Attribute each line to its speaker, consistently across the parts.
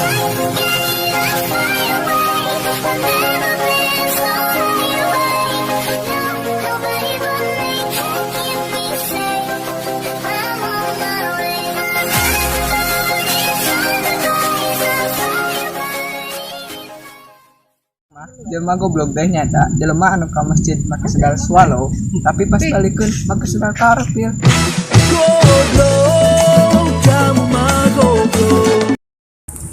Speaker 1: Nobody but me can keep me safe. I'm on my way. Inside the blaze of fire burning.
Speaker 2: Jelema goblok teh nyaeta jelema anu ka masjid make sendal Swallow, tapi pas balikeun make sendal karpil.
Speaker 3: Goblok, kamu mah goblok.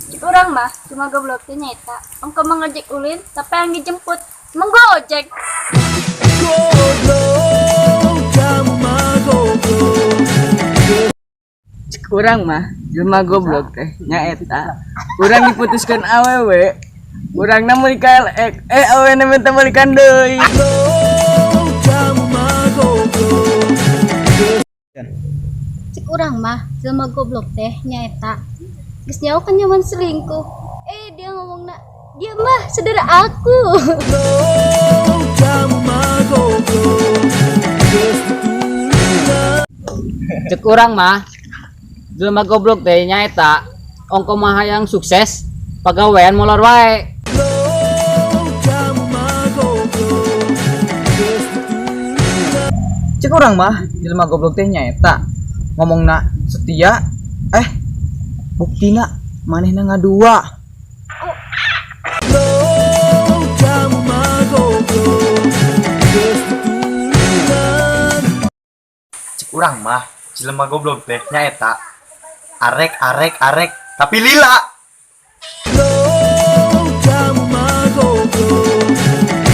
Speaker 4: Cek urang mah, jelema goblok teh nyaeta ongkoh mah ngajak ulin, tapi yang dijemput emang Gojek.
Speaker 3: Goblok, kamu mah goblok.
Speaker 2: Cek urang mah, jelema goblok teh nyaeta urang diputuskeun awewe, urangna meuli KLX, eh, awewena minta balikan deui.
Speaker 3: Goblok, kamu mah goblok.
Speaker 4: Cek urang mah, jelema goblok teh nyaeta geus nyaho kanyaman selingkuh, eh, dia ngomongna, "Dia mah saudara aku."
Speaker 3: Goblok, kamu mah goblok. Geus ditulungan.
Speaker 5: Cek urang mah, jelema goblok teh nyaeta ongkoh mah hayang sukses, pagawean molor wae.
Speaker 3: Goblok, kamu mah goblok. Geus ditulungan.
Speaker 2: Cek urang mah, jelema goblok teh nyaeta ngomongna setia, eh, buktina manehna ngadua.
Speaker 3: Goblok, kamu mah goblok. Geus ditulungan.
Speaker 6: Cek urang mah, jelema goblok teh nyaeta arek arek arek tapi lila.
Speaker 3: Goblok, kamu mah goblok.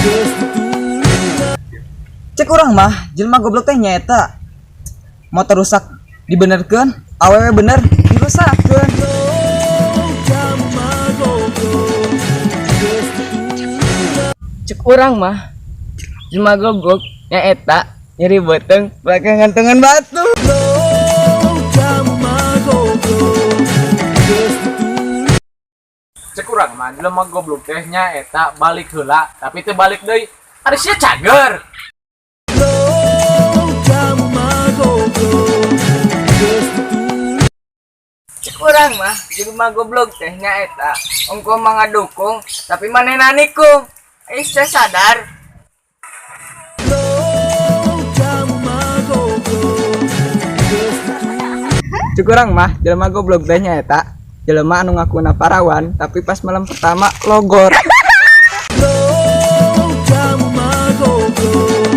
Speaker 3: Geus ditulungan.
Speaker 2: Cek urang mah, jelema goblok teh nyaeta motor rusak dibenerkeun, awewe bener dirusakkeun.
Speaker 3: Goblok, kamu mah goblok. Geus ditulungan.
Speaker 2: Cek urang mah, jelema goblok nyaeta nyeri beuteung make ngantengan batu.
Speaker 3: Goblok, kamu mah goblok. Geus ditulungan.
Speaker 7: Cek urang mah, jelema goblok teh nyaeta balik heula tapi teu balik deui. Ari sia cager.
Speaker 3: Goblok, kamu mah goblok. Geus ditulungan.
Speaker 2: Cek urang mah, jelema goblok teh nyaeta ongkoh mah ngadukung tapi manehna nikung, eh, saya sadar.
Speaker 3: Goblok, kamu mah goblok. Geus ditulungan.
Speaker 2: Cek urang mah, jelema goblok teh nyaeta jelema anu ngakuna parawan tapi pas malam pertama logor.
Speaker 3: Goblok, kamu mah goblok.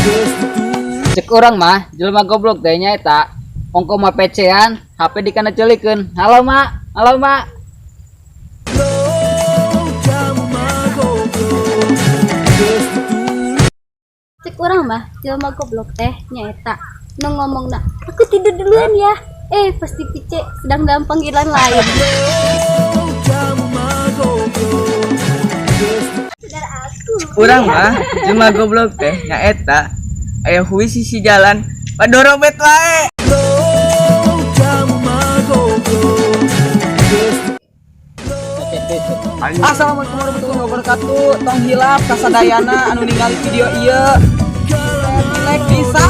Speaker 3: Geus ditulungan.
Speaker 5: Cek urang mah, jelema goblok teh nyaeta ongkoh mah PC-an, HP dikana ceulikeun, "Halo, Mak, halo, Mak."
Speaker 3: Goblok, kamu mah goblok. Geus ditulungan.
Speaker 4: Cek urang mah, jelema goblok teh nyaeta nu ngomongna, "Aku tidur duluan ya," eh, pasti PC sedang dalam panggilan lain.
Speaker 3: Goblok, kamu mah goblok. Geus
Speaker 4: Saudara aku.
Speaker 2: Urang mah, jelema goblok teh nyaeta aya hui sisi jalan padorobet wae.
Speaker 3: Goblok, kamu mah goblok. Geus
Speaker 2: Assalamualaikum warahmatullahi wabarakatuh. Tong hilap kasadayana anu ningali video ieu, like, bisa.